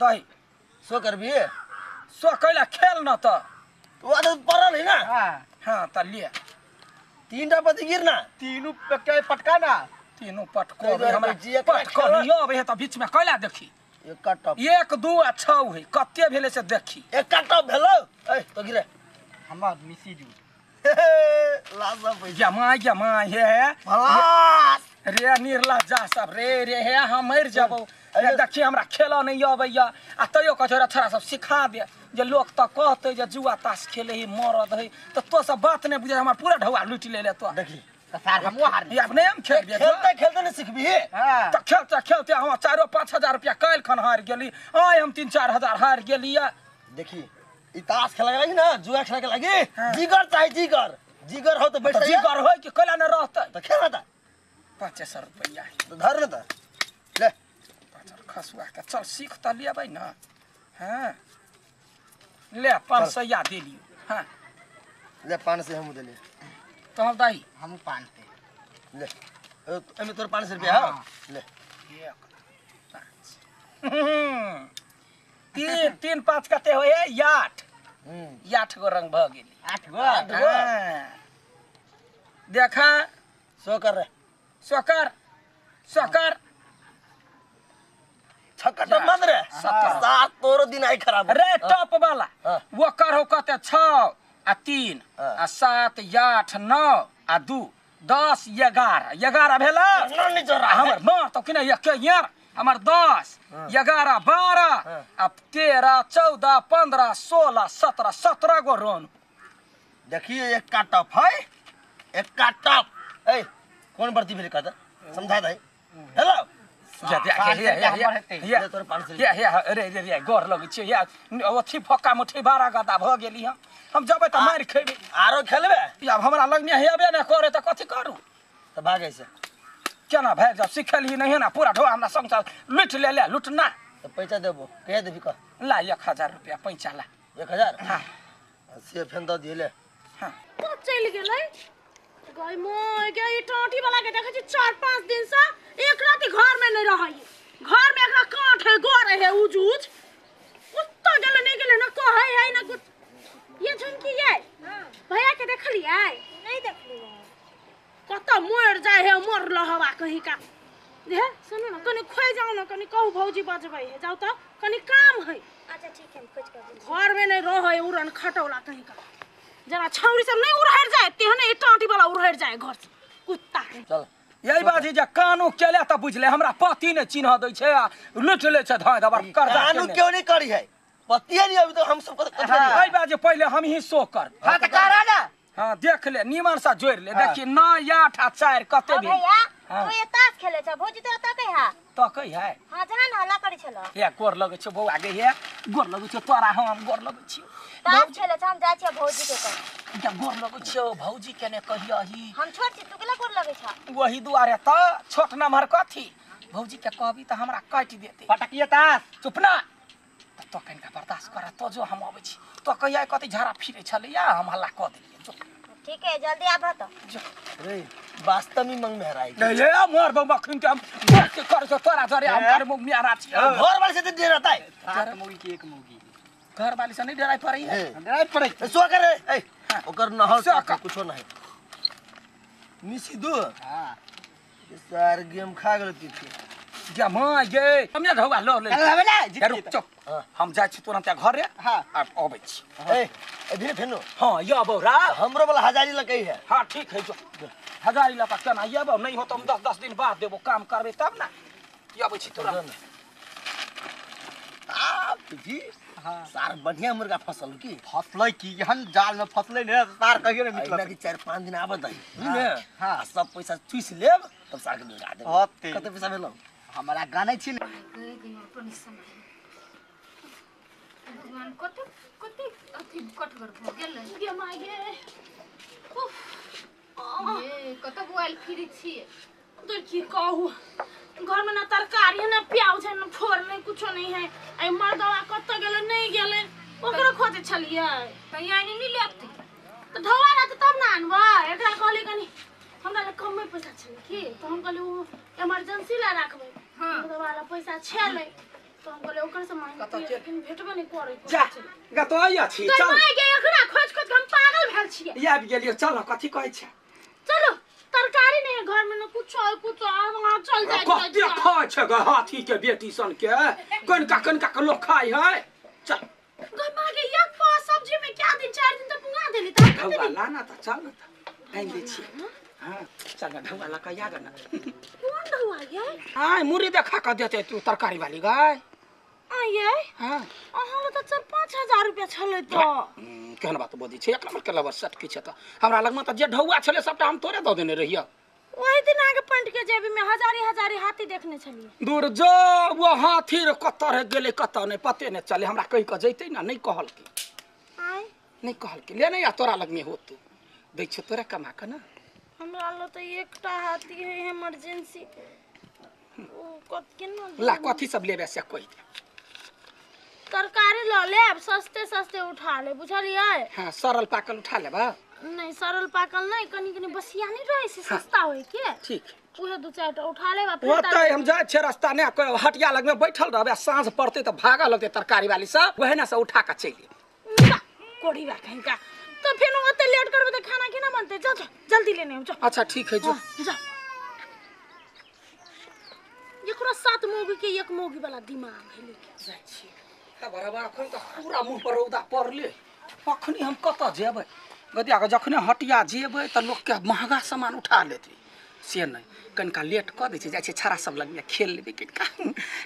दही सो करबी सो कैला खेल न त वो तो पड़ल है ना। हां त ले तीनटा पति गिर ना तीनू के पटका ना तीनू पटको हमरा पटको नहीं आबै है त बीच में कैला देखी एक टप 1 2 आ 6 है कते भेलै से देखी एक टप भेलो ए तो गिरे हमर मिसी दू लाज पैसा जमा जमा हे भलास रे निर्ला जा सब रे रे हे हम मर जबो। देखी हमरा खेल नहीं अबैया आ तैयो कहै रे छोरा सब सिखा दे जे लोक त कहते जे जुआ ताश खेले ही मरद है त तो सब बात नहीं बुझे हमर पूरा ढौआ लूटि ले ले तो देखी त सार हमहु हार अब नहीं हम खेल खेलते खेलते नहीं सिखबी। हां त खेलते खेलते हम 4-5 हजार रुपया काल्हि खन हार गेली आइ हम 3-4 हजार हार गेली। देखी ई ताश खेले लागी ना जुआ खेले लागी जिगर चाही जिगर जिगर हो त बैठ जिगर होय कि कैला न रहतै त खेल त 500 रुपया त धर न त ले खसुआ के चल सीख त लेबै न। हां ले 500 दे लियो। हां ले 500 हमहु देलियो तो हम दाई हमहु 500 ले एमे तोर 500 रुपया। हां ले 1 5 3 3 5 कते होय 8 8 गो रंग भ गेली 8 गो। देखा सो कर रे सो कर सो कर छक्का टप मत रे सात तोरो दिन आई खराब रे टप वाला वो कर हो कते 6 आ 3 आ 7 8 9 आ 2 10 11 11 भेला हमर मां तो किने एक यार हमर 10 11 12 आ 13 14 15 16 17 17 गो रन। देखिए एक का टप है एक का टप ए कौन बर्ती भेल कहता समझा दे। हेलो जा जा हे हे हे तोर 500 हे हे रे रे रे गोर लगै छै हे ओथी फक्का मुठी 12 गदा भ गेली हम जबै त मारि खेबै आरो खेलबे आब हमरा लगने हेबे न करे त कथी करू त भागै से केना भागि जाब सिखलही नहीं ना पूरा ढोआ हमरा संग लूट ले ले लूट ना त पैसा देबो कहे देबी कह ला 1000 रुपया पैसा ला 1000। हां से फेन द दिए ले। हां तो चलि गेलै गई मोय गई टाटी वाला के देखै छी 4-5 दिन से एक राति घर में नहीं रहै घर में एकरा कांठ है गोर है उज उज कुत्ता गेलै नहीं गेलै ना कहै है ना कुछ। ये झुमकी ये भैया के देखलियै नहीं देखलियै कत मर जाय है मर लहवा कहीं का हे सुनू ना कनी खोइ जाऊ ना कनी कहू भौजी बजबै है जाऊ त कनी काम है। अच्छा ठीक है हम खोज कर घर में नहीं रहै उड़न खटौला कहीं का जना छौरी सब नहीं उड़हर जाए तेहने ई टाटी वाला उड़हर जाए घर से कुत्ता चल यही बात है जे कानू केले त बुझले हमरा पति ने चिन्ह दै छै आ लूट ले छै धाय दबर कर्जा कानू क्यों नहीं करी है पति नहीं अभी तो हम सब एहि बात जे पहिले हम ही सो कर। हां त करा ना। हां देख ले निमन सा जोड़ ले देखी 9 8 आ 4 कते भेल भैया तू ये ताश खेले छ भौजी तो तकै है तकै है। हां जहन हल्ला करै छल हे गोर लगै छ बौआ गे हे गोर लगै छ तोरा हम गोर लगै छी ताश खेले छ हम जाइ छी भौजी के कह या गोर लगै छ भौजी के ने कहियही हम छोट छी तू केला गोर लगै छ वही दुआरे त छोट नम्हर कथी भौजी के कहबी त हमरा काटि देते पटकिए ताश चुप ना त तो कनिका बर्दाश्त कर तो जो हम अबै छी तो कहिया कथी झाड़ा फिरै छलैया हम हल्ला क देलियै जो ठीक है जल्दी आबह त जो रे वास्तव में मंग में हराई नहीं ले मोर बम अखन के हम के कर छ तोरा जरे हम कर मुंह में हरा छी घर वाले से तो डराता है 7 मुर्गी की 1 मुर्गी घर वाले से नहीं डराई पड़ै है डराई पड़ै सो करे ए ओकर नहल कुछो नहीं मिसी दू। हां सार गेम खा गेल पीछे जा मां गे हम ने ढौआ ल ले ना रुक चुप हम जाइ छी तुरंत घर रे। हां आ अबै छी ए अभी फेनो। हां यबौ रा हमरो वाला हजारी लकै है। हां ठीक है जो हजारी लका केना यबौ नहीं हो त हम 10-10 दिन बाद देबो काम करबे तब ना यबै छी तुरंत। आ जी हां सार बढ़िया मुर्गा फसल की फसलै की एहन जाल में फसलै ने सार कहियो ने निकलत कि 4-5 दिन आबत है बुझले। हां सब पैसा चूस लेब तब सार के लगा देब। कते पैसा भेलो हमरा गानै छी अपन समय भगवान कते कते अथी कटगर भ गेलै गे my गे उफ ये कत बुआल फिरी छी तो की कहू घर में ना तरकारी है ना प्याज है ना फोर नहीं कुछो नहीं है। आई मर्दवा कत गेलै नहीं गेलै ओकरो खोजे छलियै त यानी नहीं लेते त ढौआ रहतै तब ना आनबै। एकरा कहली कनी हमरा लग कमे पैसा छलै की तो हम कहली उ इमरजेंसी ला राखबै। हां मर्दवा ला पैसा छलै तो हम कहले ओकर से मांग लेकिन भेटबे नहीं करे जा गा तो आइ छी चल चल माय गे एकरा खोज खोज के हम पागल भेल छियै। आबि गेलियै चल कथी कहै छै। चलो तरकारी नहीं है घर में न कुछ है कुछ वहां चल जाए। कते खाय छै ग हाथी के बेटी सन के कनका कनका के लोग खाय है। चल गई मां के एक पाव सब्जी में क्या दिन 4 दिन तो पुगा देली त ढौआ लाना त चल न त आनि दै छी। हां चल न ढौआ ला के आग न। कोन ढौआ ये? आय मुरी देखा के देते तू तरकारी वाली गाय। आ ये हां अहाँ ल त 4-5 हजार रुपया छलै त केहन बात बजै छै एक नंबर के लवर सेट की छै त हमरा लगमे त जे ढौआ छलै सबटा हम तोरे दऽ देने रहियै। ओहि दिन आगे पंट के जेबी में हजारी हजारी हाथी देखने छलिए। दूर जो वो हाथी रे कतऽ रह गेलै कतऽ नहीं पते नहीं चले। हमरा कहि के जैतै ना नहीं कहलकै। आय नहीं कहलकै ले नहीं आ तोरा लगमे होतौ दै छियौ तोरा कमा के ना। हमरा ल त एकटा हाथी है इमरजेंसी ओ कत केना ला कथी सब लेबे से कहि दे। तरकारी ल लेब सस्ते सस्ते उठा ले बुझलियै। हां सरल पाकल उठा लेबा। नहीं सरल पाकल नहीं कनी कनी बसिया नहीं रहे से सस्ता होय के। ठीक उहे 2-4 टा उठा लेब फिर ओतै हम जाय छै रास्ता ने हटिया लग में बैठल रहबे साँझ पड़ते त भागा लगते तरकारी वाली सब वहे ना से उठा के चलि जेबै। कोड़ी बा कहीं का तो फिर ओते लेट करबे त खाना केना बनते। जा जा जल्दी लेने जा। अच्छा ठीक है जो जा। एकरा 7 मोगी के एक मोगी वाला दिमाग है लेके जाय छी त बराबर अखन त पूरा मुंह पर रौदा पड़ले। अखनी हम कतऽ जेबै गदिया के जखने हटिया जेबै त लोक के महंगा सामान उठा लेतै से नहीं कनिका लेट कऽ दै छै जाइ छै छड़ा सब लगमे खेल लेबै कनिका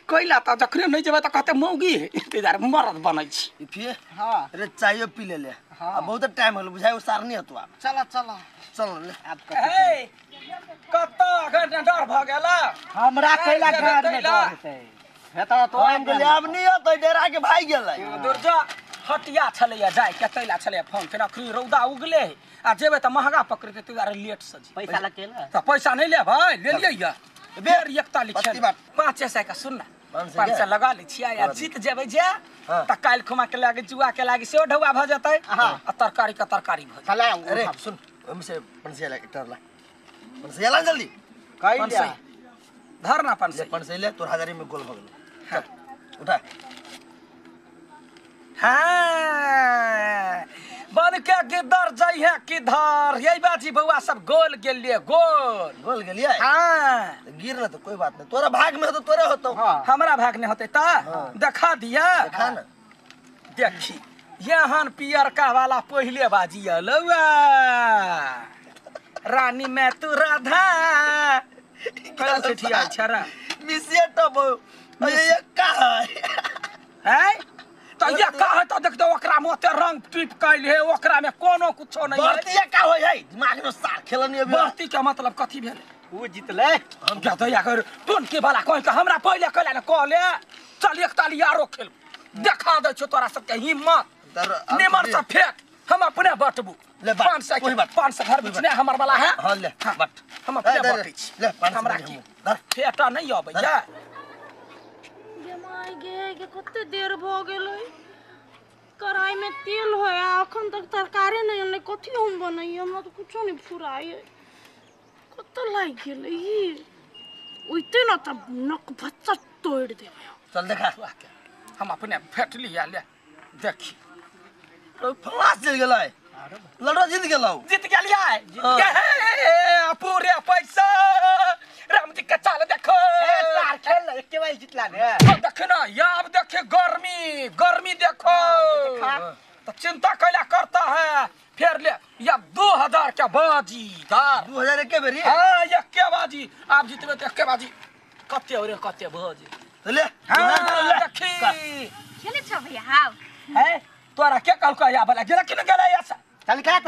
कैला त जखने नहीं जेबै त कहते मौगी है ताहि दुआरे मरद बनै छी। फिर हां अरे चाय पी ले ले। हां बहुत टाइम होल बुझाय उसार नहीं होतो आब। चला चला चल ले आब ए कतऽ अखन डर भ गेला हमरा कैला घर में डर हेतै हेता तो हम गेले आब नहीं होतै डेरा के भाग गेलै। दुर्जा हटिया छलैया जाय के तैला छलैया फोन केना अखनी रौदा उगले आ जेबै त महंगा पकड़तै ताहि दुआरे लेट से जी। पैसा लगे ना त पैसा नहीं ले भाई ले लियै या बेर 41 500 का सुन ना 500 लगा लै छियै आ जीत जेबै जे त काल्हि खुमा के लागे जुआ के लागे सेहो ढौआ भ जेतै आ तरकारी के तरकारी भ जेतै। अरे सुन ओहिमे से 500 ला एकटा ला 500 ला जल्दी कैला धर ना 500 500 ले तोर हजारी में गोल भ गेलो। चल उठा। हाँ बन के गिदर जाइ है किधर यही बाजी बउआ सब गोल गेलिए गोल गोल गेलिए। हाँ गिर ना तो कोई बात नहीं तोरा भाग में हो तो तोरे होतो। हाँ। हमरा भाग नहीं होते ता। हाँ। देखा दिया देखा ना देखी यहाँ पियरका वाला पहले बाजी अलौआ रानी मैं तू राधा कल ठिया छरा मिसिया टब ये का है तो ये का है तो देख दो ओकरा में ओते रंग टिप कैल है ओकरा में कोनो कुछो नहीं है। बढ़ती का होय है दिमाग में सार खेलनी अभी। बढ़ती के मतलब कथी भेल उ जीतले हम क्या दया कर टोन के वाला कह के हमरा पहिले कहला ने कहले चल एक ताली आरो खेल देखा दै छौ तोरा सबके हिम्मत निमन से फेंक हम अपने बटबू 500 के 500 घर बीच ने हमर वाला है। हां ले बट हम अपने बटै छी ले हमरा की फेटा नहीं अबैया। माय गे गे कते देर भ गेलै कढ़ाई में तेल होय आ अखन तक तरकारी नहीं अनलै कथी हम बनैयै हमरा त कुछो नहीं फुराय कत लागि गेलै ई ओइते न त नक भच्चा तोड़ देबै। चल देखा हम अपने फेट लिया ले देखी तो फलास चल गेलै लड़ो जीत गेलौ जीत गेलियै पूरे पैसा राम जी के चाल देखो ए सार खेल एके बार जीतला ने देख ना अब देखे गर्मी गर्मी देखो तो चिंता कैला करता है फिर ले या 2000 के बाजी दार 2000 के बेरी। हां एके बाजी आप जीतबे त एके बाजी कते रे कते बाजी ले हां देखी खेले छ भैया हां है तोरा के कहलको या वाला गेला कि न गेला ऐसा चल का त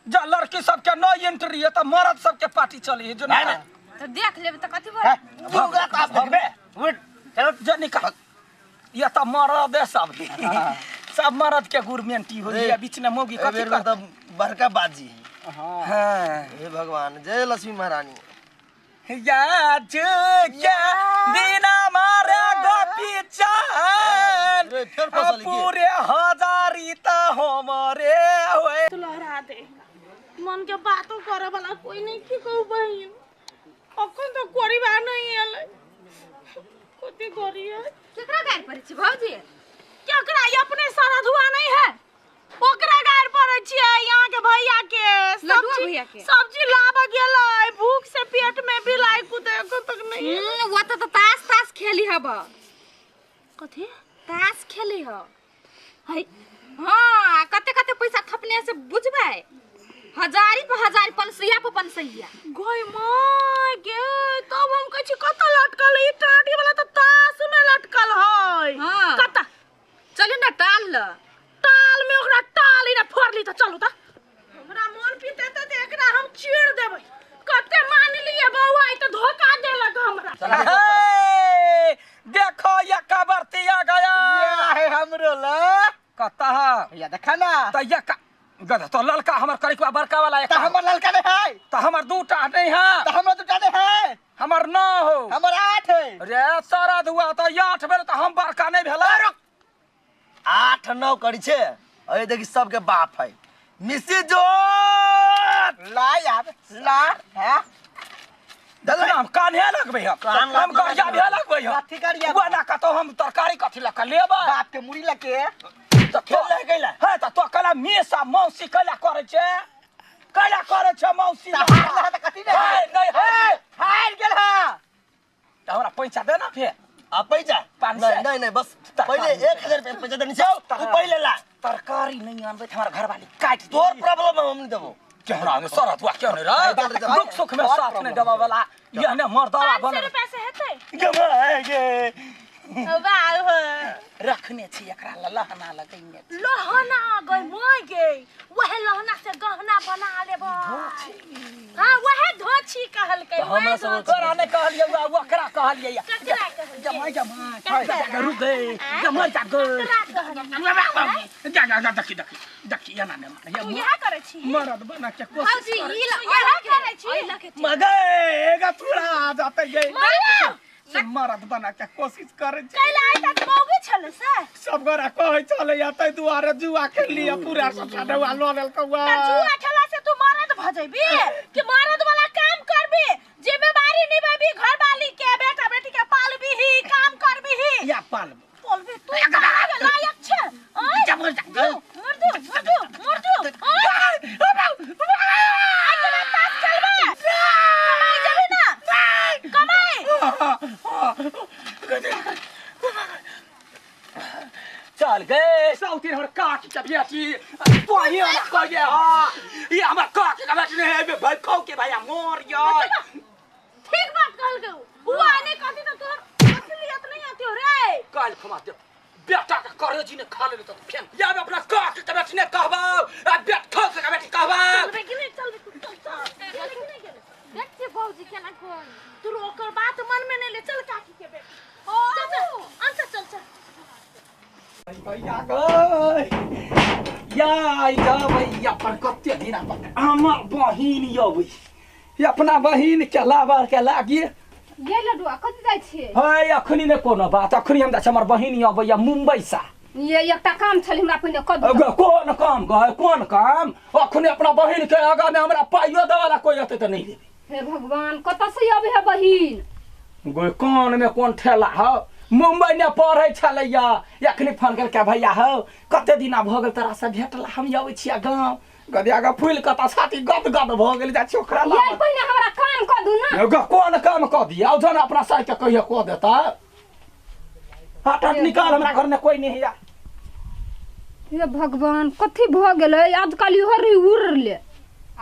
जा लड़की सब के नो एंट्री है त मर्द सब के पार्टी चली है जो ना तो देख लेब त कथि बोल भोगा त भगबे उठ चलो जो निकाल ये त मर्द है सब सब मर्द के गुरमेंटी हो या बीच में मौगी कथि कर त बड़का बाजी हां हां हे भगवान जय लक्ष्मी महारानी या के बिना मारे गोपी चान फिर फसल पूरे हजारी त हमरे होए तू लहरा दे मन के बातो करे वाला कोई नहीं की कहू बहिन अखन तो परिवार नहीं आले कथी करिए केकरा गारि पड़ै छी भौजी केकरा ई अपने सारा धुआ नहीं है ओकरा गारि पड़ै छियै यहाँ के भैया के लड्डुआ सब्जी भैया के। सब्जी लाबऽ गेलै भूख से पेट में बिलाई कुदे तक नहीं वो तो ताश ताश खेली हब कथी ताश खेली ह है हाँ कते कते पैसा थपने से बुझबै हजारी पर हजारी पंसैया पर पंसैया गई माय गे तब हम कहै छी कतऽ लटकल है? ई टाटी वाला तऽ ताश में लटकल है हाँ। कतऽ चलू ना टाल ल टाल में ओकरा टाल ही ना फोड़ली तऽ चलू तऽ हमरा मोन पीते तऽ एकरा हम चीर देबै कते मान लिए बौआ ई तऽ धोखा देलक हमरा हे, देखो ये कबरतिया गया है हमरो ल कता है या देखा ना त ये का गधा तो ललका हमर करिकवा बड़का वाला एक त हमर ललका नहीं है त हमर दूटा नहीं है त हमरो दूटा नहीं है हमर नौ हो हमर आठ है रे सारा धुआ त आठ भेल त हम बड़का नहीं भेल 8 9 करी छे अरे देखी सबके बाप है मिसी जोत ला यार ला है देखना हम कान्हे लगबै हम कान हम गरिया भे लगबै हम कथी गरिया? उहा ना कतौ हम तरकारी कथी लऽ कऽ लेबै बाप के मुड़ी लके त खेल ले कैला हे त तो कला मेसा मौसी कैला करै छै कैला करै छै मौसी त हार ला त कथी नहीं हे, नहीं हे, हार गेल हा त हमरा पैसा दे ना फेर आ पैसा 500 नहीं नहीं नहीं बस तरकारी पहले 1000 रुपया पैसा देनी छौ तू पहले ला तरकारी नहीं आनबै त हमर घरवाली काटि तोर प्रॉब्लम है हम नहीं देबो केहना में सरत हुआ क्यों नहीं रहा दुख सुख में साथ नहीं देवा वाला यह ने मर्दावा 500 बन रुपया से हेतै गमाए गे वाह हो रखने छी एकरा ल लहना लगैने छी। लहना गई मोय गे वह लहना से गहना बना लेबै हाँ वह धोछी कहलकै तऽ हमरा वएह सब धोछी। तोरा नहीं कहलियै वा ओकरा कहलियै ककरा कहलियै? जमाई जमाई जा रुक गए जमाई जा गए ककरा कहलियै? जा जा जा देखी देखी देखी एना ने मारे तू इएह करै छी मरद बना के कोशिश भौजी करै। ई ल तू इएह करै छी मगे एगा थोड़ा जाते गए मरद से मरद बना के कोशिश करै छै कैला आइ तक मौगी छलै से सब गोरा कहै छलै या ताहि दुआरे जुआ खेललियै पूरा सब छडुआ लऽ लेलकै त जुआ खेला से तू मरद भ जेबी कि मरद वाला काम करबी जिम्मेवारी निभाबी घरवाली के बेटा बेटी के पालबी ही काम करबी ही या पालबो पालबी तू पालबे लायक छे आय जबर मर दो मर दो मर दो आय आइ के बाद ताश खेलबे कमाई जेबी ना कमाई चल गए साउथी हमर काकी के बेटी तोही हमरा कहिए हां ई हमर काकी के बेटी नहीं है भाई खाओ के भैया मोर यार ठीक बात कहल गयो उ आने कहती त तोर असलियत नहीं आती हो रे काल खमा दे बेटा के करेजी ने खा लेले त फेन या अपना काकी के बेटी ने कहबो आ बेट खाओ के बेटी कहबो चलबे कि नहीं चलबे तू चल चल चलबे कि नहीं गेले देख छी भौजी केना कोन तू ओकर बात मन में नहीं ले चल काकी के बेटी चल चल अंत चल चल भैया गए या आई भैया पर कते दिना पर हमर बहिन यबै अपना बहिन के लाबर के लागी ये लडुआ कथी जाइ छियै है अखनी ने कोनो बात अखनी हम जाइ छी हमर बहिन अबैया मुंबई सा ये एकटा काम छलै हमरा पहिने कऽ दू अगे कोन काम गए कोन काम अखनी अपना बहिन के आगा में हमरा पाइयो देवाला कोई अते तऽ नहीं देबे हे भगवान कतऽ से अबै है बहिन गो कान में कोन ठेला हो मुंबई ने पढ़ै छलैया अखनी फोन करके भैया हो कते दिना भऽ गेल तोरा से भेटला हम अबै छियै गाँव गदिया के फूल कत छाती गद गद भऽ गेल जाइ छी ओकरा ये लाबऽ। पहिने हमरा काम कऽ दू ना एगो कोन काम कऽ दिया जन अपना साइ के कहियो कऽ देता हट हट निकाल हमरा घर में कोई नहीं है हे भगवान कथी भऽ गेलै आजकल इहो रही उड़ ले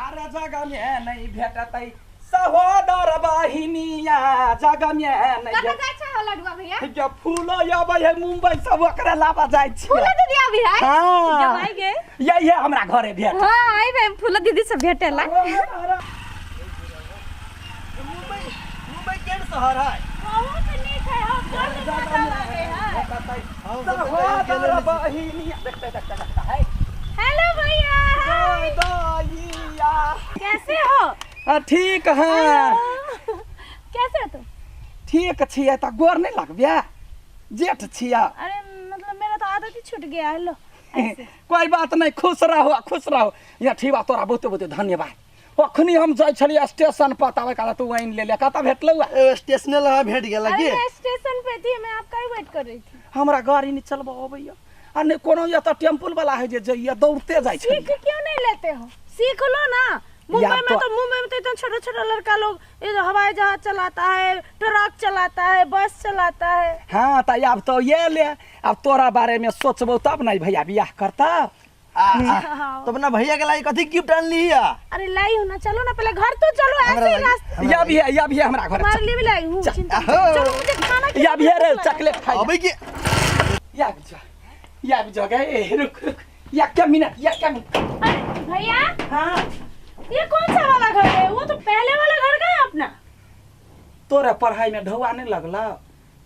अरे जगह में नहीं भेटतै सहोदर बहिनिया जगह में नहीं कतऽ भेटतै जाइ छै लडुआ भैया जे फूल अबै है मुंबई सब ओकरा लाबऽ जाइ छियै फूला दीदी आबी है हाँ जमाई गे यही है हमरा घरे भेट हाँ आइबे फूला दीदी से भेटेला मुंबई मुंबई केहन शहर है बहुत नीक है हम बड़ मजा लागे है सहोदर बहिनिया देखते देखते देखते है हेलो भैया गोदैया। कैसे हो आ, ठीक है कैसे हो तुम ठीक छियै तऽ गोर नहि लगबियै जेठ छियै अरे मतलब मेरा तो आदत ही छूट गया है लो कोई बात नहीं खुश रहो खुश रहो या ठीक बा तोरा बहुते बहुते धन्यवाद अखनी हम जाइ छलियै स्टेशन पर ताबे काल तू आनि लेले कतऽ भेटलौ ए, स्टेशने लग भेट गेल अरे की मैं स्टेशन पे थी, मैं आपका ही वेट कर रही थी। हमरा गाड़ी नहि चलबऽ अबैया आ नहि कोनो एतऽ टेम्पुल वाला है जे जइया दौड़ते जाइ छै सीख क्यों नहीं लेते हो? सीख लो ना। मुंबई में तो- तो मुंबई में तो इतना छोटा छोटा लड़का लोग ये हवाई जहाज चलाता है, ट्रक चलाता है, बस चलाता है। हाँ तऽ आब तो ये ले आब तोरा बारे में सोचबौ तब ने भैया बियाह करता। आ, आ, तो अपना भैया के लाई कथी गिफ्ट आनली है? अरे लाई हूँ ना, चलो ना पहले घर तो चलो, हमरा ऐसे ही लाई- रास्ते या भी है या भी है हमरा घर तुम्हारे लिए भी लाई हूँ, चिंता मत करो। चलो मुझे खाना या भी है रे भूख लगा है। चॉकलेट खाइ अबै की या भी जा या भी जा गे रुक रुक या क्या मिनट या क्या मिनट। अरे भैया हाँ ये कौन सा वाला घर है? वो तो पहले वाला घर का है अपना। तोरा पढ़ाई में ढौआ नहीं लगला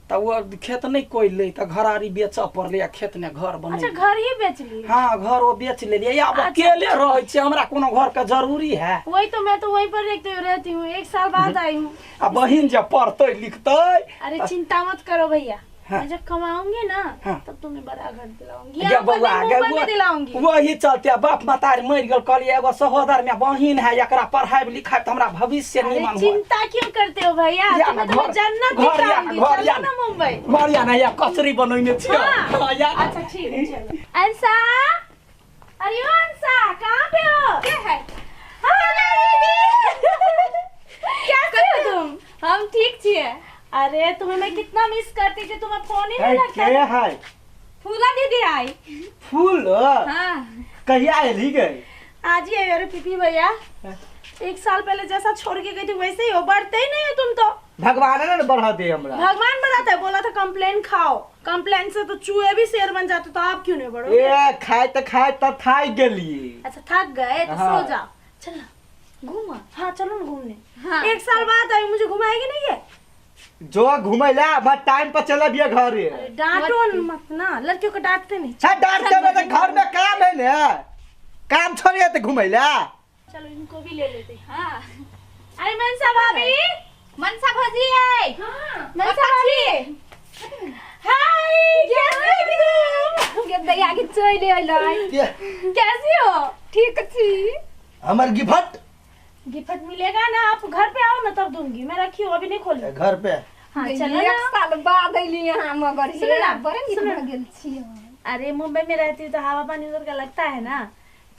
तऽ ओ खेत नहीं कोइ ले तऽ घरारी बेचऽ पड़लै आ खेत ने घर बनै। अच्छा घर ही बेच लिए। हाँ घर वो बेच लेलियै आब अकेले रहै छियै हमरा कोनो घर के जरूरी है। वही तो मैं तो वहीं पर रहती हूँ, रहती हूँ, एक साल बाद आई हूँ। आ बहिन जे पढ़तै लिखतै। अरे चिंता मत करो भैया, हाँ। मैं जब कमाऊंगी ना हाँ। तब तुम्हें बड़ा घर दिलाऊंगी, गे यहाँ पर बौआ नहीं, गे मुंबई में दिलाऊंगी। वही चलते बाप मतारी मरि गेल कहलियै एगो सहोदर में बहिन है एकरा पढ़ाइ लिखाइ तऽ हमरा भविष्य अरे निमन होत। चिंता क्यों करते हो भैया, या तुम्हें ना तो मैं घर जन्नत घर या दिखाऊंगी, घर या चलो ना मुंबई। घर या ना या कचरी बनैने छियै। हाँ। हाँ, या अच्छा ठीक है चलो। अंसा, अरे ओ अंसा कहाँ पे हो? के है? हाँ, दीदी। कैसे हो तुम? हम ठीक छियै। अरे तुम्हें मैं कितना मिस करती थी, तुम्हें फोन ही नहीं लगता के था। है? फूला दीदी आई। फूल? हाँ। कहिया एली गई? आज ही आई। अरे पीपी भैया एक साल पहले जैसा छोड़ के गई थी वैसे ही हो, बढ़ते ही नहीं हो तुम तो। भगवान ने बढ़ा दे हमरा। भगवान बढ़ाता है, बोला था कंप्लेन खाओ, कंप्लेन से तो चूहे भी शेर बन जाते, तो आप क्यों नहीं बढ़ोगे? ए खाए त खाए त थाक गेली। अच्छा थक गए तो हाँ। सो जाओ, चलो घूमा। हाँ चलो ना घूमने। हाँ। एक साल बाद आई, मुझे घुमाएगी नहीं है? जो घुमैला मैं टाइम पर चला बिया घरे। अरे डांटो मत ना, लड़कियों को डांटते नहीं। अच्छा डांटते में तो घर में काम है ना, काम छोड़िए तो घुमैला। चलो इनको भी ले लेते हैं। हाँ। अरे मनसा भाभी, मनसा भौजी है। हाँ मनसा भाभी, हाय कैसे हो तुम? गे दैया के चलि अयलै। के? कैसी हो? ठीक छी। हमर गिफ्ट? गिफ्ट मिलेगा ना, आप घर पे आओ ना तब दूंगी, मैं रखी हूँ अभी नहीं खोली। घर पे? हाँ चलो एक ना। साल बाद अयली अहाँ मगर सुनो ना, बड़े नीक सुनो भऽ गेल छी। अरे मुंबई में रहती हूँ तो हवा पानी उधर का लगता है ना,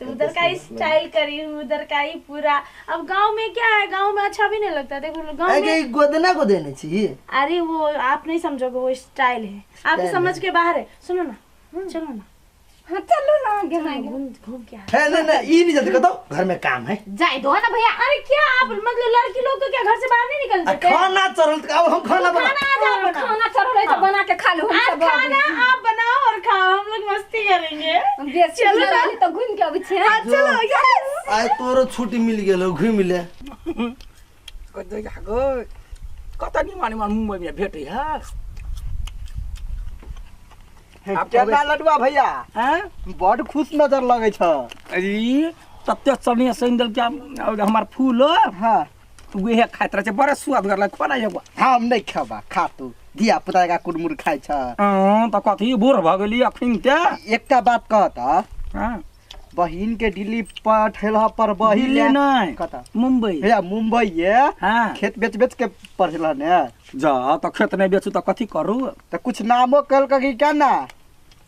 तो उधर का ही स्टाइल करी हूँ, उधर का ही पूरा। अब गांव में क्या है, गांव में अच्छा भी नहीं लगता। देखो गांव ए में के गोदना को देने छी? अरे वो आप नहीं समझोगे, वो स्टाइल है, आपकी स्टाइल समझ के बाहर है। सुनो ना, चलो ना। हाँ चलू ना गे चलो, घूम घूम के आ। है नहीं नहीं ई नहीं जल्दी कतो, घर में काम है। जाय दो ना भैया। अरे क्या आप मतलब लड़की लोग को क्या घर से बाहर नहीं निकल आ, सकते? खाना चढ़ल त अब हम खाना बना। खाना आज आप बनाओ। खाना चढ़ल है तो बना के खा लू हम आज सब। खाना आप बनाओ और खाओ, हम लोग मस्ती करेंगे। बेसी चलो ना। चलो तो घूम के अबै छियै। हाँ, चलो यस। आइ तोरो छुट्टी मिल गेल घुमि ले। गै कतऽ निमन निमन मुंबई में भेटै है। आप केना लडुआ भैया? हैं? बड खुश नजर लगै छ। अरे तते चने सैन देलकै और हमर फूल। हाँ। उहे खाइत रहै छै, बड़ा सुआदगर लगै, खोना एगो। हम नहीं खेबा, खा तू, धिया पुता का कुरमुर खाइ छ। हँ तऽ कथी बूढ़ भऽ गेली अखन ते। एकटा बात कहत, हाँ। बहिन के दिल्ली पठेल पर बहिन दिल्ली नहीं कतऽ? मुंबई। भैया मुंबई ये हाँ। खेत बेच बेच के पढ़ेल ने। जा तऽ खेत नहीं बेचू तऽ कथी करू? तऽ कुछ नामो कल की क्या ना?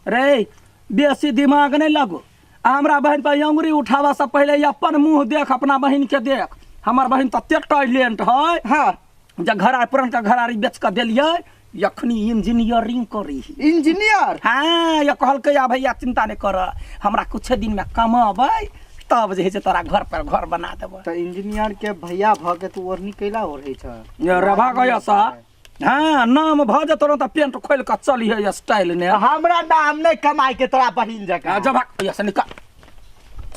रे बेसी दिमाग नहीं लगो, हमरा बहिन पर अंगुरी उठावा से पहले अपन मुँह देख, अपना बहिन के देख। हमर बहिन तते टैलेंट है। हाँ। जे घरा पुरनका घरारी बेच के देलियै, अखनी इंजीनियरिंग करी। इंजीनियर? हाँ, ये कहलकै आ भैया चिंता नहीं कर, हमरा कुछ दिन में कमाबै तब जे है से तोरा घर पर घर बना देबै। तऽ इंजीनियर के भैया भऽ के तू ओढ़नी कैला ओढ़ै छ? ये रभा गया सा। हाँ नाम भऽ जेतौ ने तऽ पेंट खोलि कऽ चलिहे स्टाइल ने। हमरा नाम नहीं कमाई के तोरा बहिन जकाँ। जब से निकाल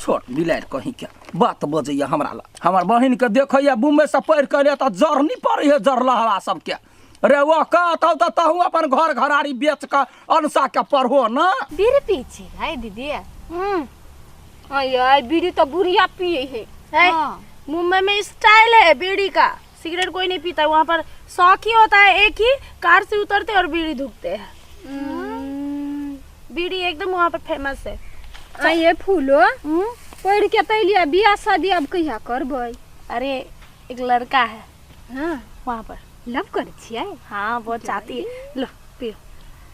छोट बिलाड़ि कहीं के बात बजैया हमरा लग। हमर बहिन के देखैया मुंबई से पढ़ि के एलै तऽ जरनी पड़ै है जरलहवा सबके। रे ओ कहतौ तऽ तहूँ अपन घर घरारी बेच कऽ अनसा के पढ़ो ना। बीड़ी पी छी है दीदी? अय बीड़ी तो बुढ़िया पिए है। है? हाँ। मुंबई में स्टाइल है बीड़ी का, सिगरेट कोई नहीं पीता वहाँ पर, शौक ही होता है एक ही, कार से उतरते और बीड़ी धूकते हैं। बीड़ी एकदम वहाँ पर फेमस है। आ ये फूलो पढ़ के तो अलियै, बियाह शादी अब कहिया करबै? अरे एक लड़का है। हाँ, वहाँ पर लव करै छियै? हाँ, बहुत चाहती है। लो पियो।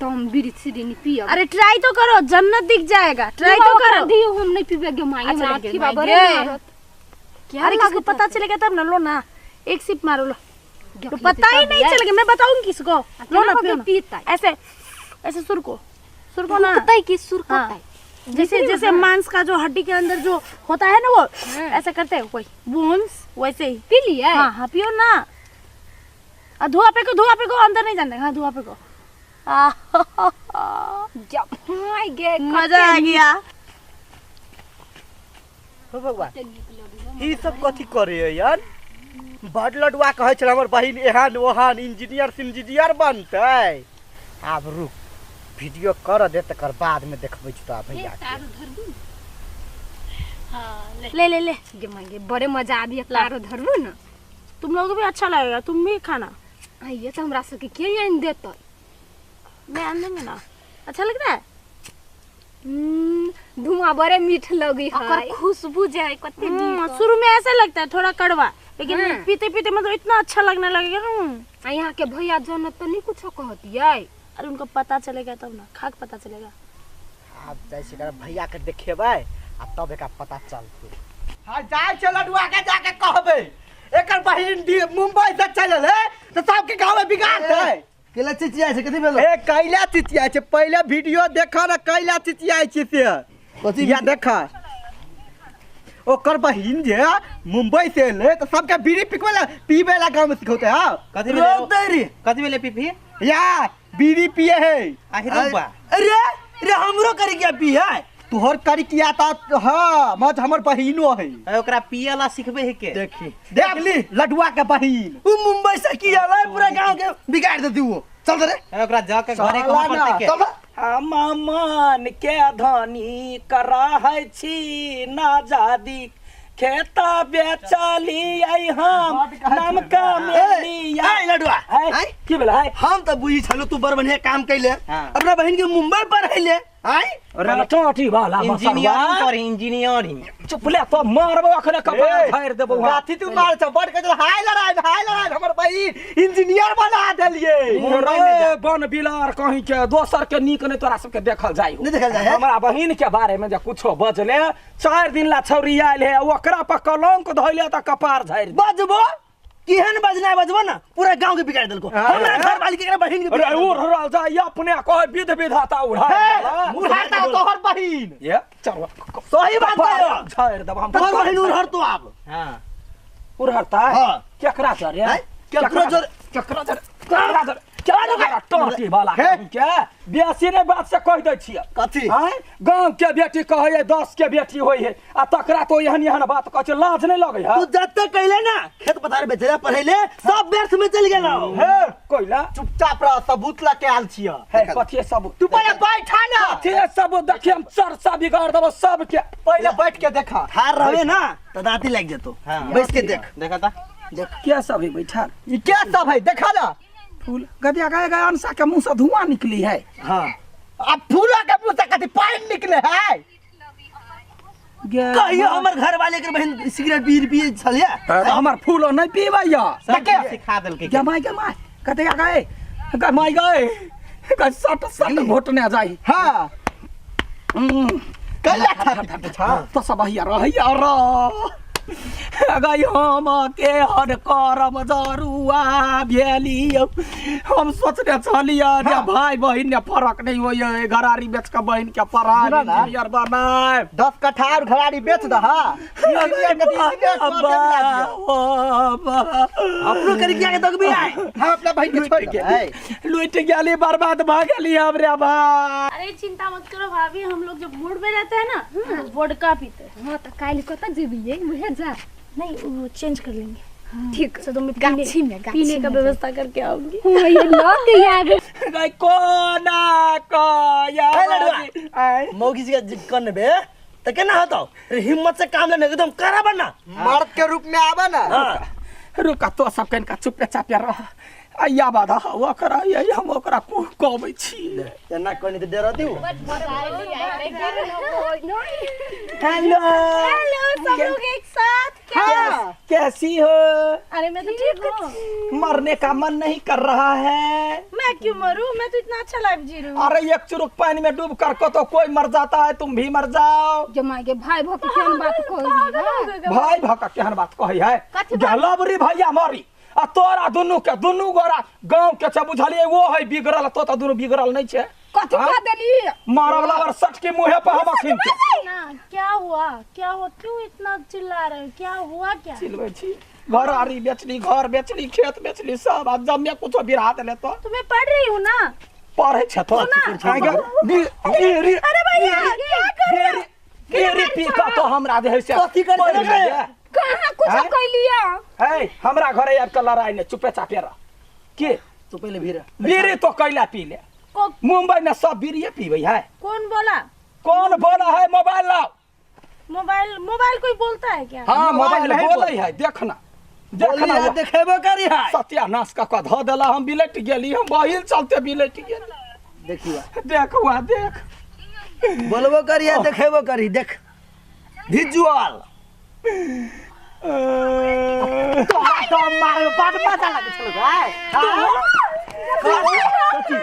तो हम बीड़ी सीड़ी नहीं पियब। अरे ट्राई तो करो, जन्नत दिख जाएगा। ट्राई तो करो। दियो, हम नहीं पीबे गे माई, अच्छा, हमरा गे अथी माई, बड़े गे। मारत। क्या अरे किसको लागत पता होतै? चलेगा तब ना। लो ना, एक सिप मारो, लो। देख तो लेतै पता ही तब नहीं यै। चलेगा, मैं बताऊंगी किसको। लो ना, केना पियो ना। पीतै? ऐसे ऐसे सुर को, सुर को ना। सुरकतै कि सुरकतै? हाँ। जैसे जैसे मांस का जो हड्डी के अंदर जो होता है ना, वो ऐसा करते हैं, वही बोन्स वैसे ही। पी लियै? हाँ हाँ, पियो ना। आ धुआं पे को, धुआं पे को, अंदर नहीं जाने। हाँ, धुआं पे को। आह, जब my गे, मजा आ गया। हो भगवान, ई सब कथी करे यार? बड लडुआ कहै छल हमर बहिन एहन ओहन इंजीनियर सिंजीनियर बनतै। आब रुक, वीडियो कर दे, तकर बाद में देखबै छी तोरा भैया के। ले ले ले। गे my गे, बड़े मजा आबि तारो धरबू ना। तुम लोगों को भी अच्छा लगेगा, तुम भी खाना। आइए तो हमरा सबके के आनि देतै? मैं आन दूंगी ना। अच्छा लग रहा है। धुआं बड़े मीठ लगी है। ओकर खुशबू जे है कते नीक। शुरू में ऐसा लगता है थोड़ा कड़वा, लेकिन हाँ। पीते पीते मतलब इतना अच्छा लगने लगेगा ना। आ यहाँ के भैया जन तो नहीं कुछो कहतियै? अरे उनको पता चलेगा तब ना, खाक पता चलेगा। आब जाइ छी एकरा भैया के देखेबै आ तब एकरा पता चलतै। हाँ, जाइ छै लडुआ के, जाके कहबै एकर बहिन मुंबई से चलल है तऽ सबके गाँव में बिगाड़ छै। केला चिचियाइ छै, कथी भेलो? ए कैला चिचियाइ छै? पहिले वीडियो देख न, कैला चिचियाइ छै से। कथी? या देख, ओकर बहिन जे मुंबई से एलै तऽ सबके बीड़ी पिकबै ला पीबै ला गाँव में सिखौतै। हाँ, कथी भेलै? रोक दे रे। कथी भेलै पीपी? या बीड़ी पिए है। आखिर रौबा। अरे रे, हमरो करी क्या पी है? तोहर करी किया ता? हाँ, मज हमर बहिनो है। ए, ओकरा पिए ला सिखबे है के? देखी देख ली लडुआ के बहिन। उ मुंबई से की आला, पूरा गांव के बिगाड़ देती वो। चल रे। ए, ओकरा जा के घरे साला कहऽ ना। पड़तै के? चल रे। हम मन के धनी कराहै छी नाजादी, खेता बेचलियै हम, नाम कमेलियै। ए लडुआ, है, आय। की भेलै है? हम त बुझी छलु तू बड़ बढ़िया काम कैले, हाँ। अपना बहिन के मुंबई पढ़ैले। आय। अरे टोटी वाला इंजीनियरिंग कर, इंजीनियरिंग। चुप ले तो मारबो अखने, कपार फाड़ि देबो। गाथी तू मार छ बड़ के हाय लड़ाई, हाय लड़ाई, हमर बहिन इंजीनियर बना देलिए। रे बन बिलार कहीं के, दोसर के नीक नहीं तोरा सबके देखल जाय हो। नहीं देखल जाय है? हमरा बहिन के बारे में जे कुछो बजले, 4 दिन ला छौरी आयल है, ओकरा पर कलंक धइले त कपार झाड़ि दे। बजबो केहन बजना बजबो ना, पूरा गांव के बिगाड़ देलको। हमरा घर वाली के एकरा बहिन के अरे बिगाड़ उड़ देलको। रहल जाय, अपने कहे विध विधाता उड़ा उड़ाता तोहर बहिन। ये चल। सही बात कहो। झाड़ि देब हम। तोहर बहिन उड़हर तो आब। हाँ। उड़हरता? हाँ। केकरा जरे? हैं? केकरो जरे? केकरा जरे? केकरा जरे? केकरा टोटी वाला के बेसी ने बात से कह दै छियै। कथी? आँय, गाँव के बेटी कहै है 10 के बेटी होइ है, आ तकरा तो एहन एहन बात कहै छै, लाज नहि लगै है? तू जते कैले ना, खेत पथार बेचले पढ़ैले सब व्यर्थ में चल गेलो। हे कोइला चुपचाप रह, सबूत लके आयल छियै। हे कथी सब? तू पहिले बैठा ना। कथी सब? देखिए हम चर्चा बिगाड़ देबो सबके। पहिले बैठ के देखा। ठार रहबे ना त दांती लागि जेतो। हाँ। बैस के देख। देखा ता। के सब है बैठल? ई के सब है देखा ना। फूल गदिया गए गए, अनसा के मुंह से धुआं निकली है। हाँ, अब फूला के मुंह से कथी पानि निकले है? कहियो हमर घर वाले के बहिन सिगरेट बीर पिए छलिया? तऽ हमर फूलो नहीं पीबैया। सब सिखा देलकै के? गमाय गमाय कते गए गमाय गए गए, सट सट घोटने जाई। हाँ, कैला छाती छा तो सब हैया रहैया र गई, हम के हर करम जरुआ भेलियौ। हम सोचने छलियै जे भाई बहिन में फरक नहीं होइए, घरारी बेच के बहिन के पढ़ाई सुनऽ ना। इंजीनियर बनाए। 10 कट्ठा और घरारी बेच दह, इंजीनियर के इंजीनियर कऽ देब ला दियौ। अपनो करी किया के दगबी आय। हम अपना बहिन के छोड़ के लुटि गेली, बर्बाद भऽ गेली हम रे भाई। अरे चिंता मत करो भाभी, हम लोग जब मूड में रहते हैं ना तो वोडका पीते हैं। हाँ, तऽ काल्हि कतऽ जेबियै? उहे जा। नहीं, वो चेंज कर लेंगे। ठीक। तो मैं पीने गाछी में, गाछी पीने का में। व्यवस्था करके आऊंगी। हाँ, ये लऽ के आबे। गई कोना कया ए लडुआ। मौगी जी के कनबे त केना होतौ रे? हिम्मत से काम लेने एकदम कड़ा बनना। मर्द के रूप में आबा ना। हाँ। रुका तो सब कनिका चुपे चापे रह। आ या बाधा ओकरा ये हम ओकरा कुह कहबै छी। एना कनी तऽ डरा दिउ। हेलो हेलो सब लोग एक साथ क्या? हाँ, कैसी हो? अरे मैं तो ठीक हूँ। मरने का मन नहीं कर रहा है। मैं क्यों मरूं, मैं तो इतना अच्छा लाइफ जी रही हूँ। अरे एक चुरुक पानी में डूब कर को तो कोई मर जाता है, तुम भी मर जाओ। जमाई के भाई भक केहन बात कहै? भाई भका केहन बात कहै है? गलबरी भैया मरी आ तोरा दुनू के दुनू गोरा गांव के छै, बुझलियै? वो है बिगड़ल, तो तो दुनू बिगड़ल नहीं छै। कथी कह देली? मारवला वर सट के मुंहे पर हम अखिन के। ना क्या हुआ, क्या हुआ, क्यों इतना चिल्ला रहे हो, क्या हुआ? क्या चिल्लै छी? घर आरी बेचली, घर बेचली, खेत बेचली, सब आ जमे कुछो बिरा देले। तो तुम्हें पढ़ रही हूँ ना? पढ़ै छै तो बीड़ी। अरे भैया क्या कर रहे हो? बीड़ी पी कऽ तो हमरा जे है से कथी करै पढ़ि छलै? जाइए। कहाँ कुछ हैं? कैलिया? है हमरा घरे आबि कऽ लड़ाइ नहि, चुपे चापे रह। के तू पहिले भीड़ बीड़ी तो कैला पी ले? मुंबई में सब बीड़िए पीबै है। कौन बोला? कौन बोला है? मोबाइल लाओ। मोबाइल मोबाइल कोई बोलता है क्या? हाँ मोबाइल नहीं बोलै है, देखना देखना। बोली देखेबो करी है। सत्यानाश कऽ कऽ धऽ देला, हम बिलटि गेली, हम बहिल चलते बिलटि गेली। देखियो देख हुआ देख। बोलबो करी है, देखेबो करी, देख विजुअल। तोरा तो मारे बड़ मजा लागै छलो गाय। कथी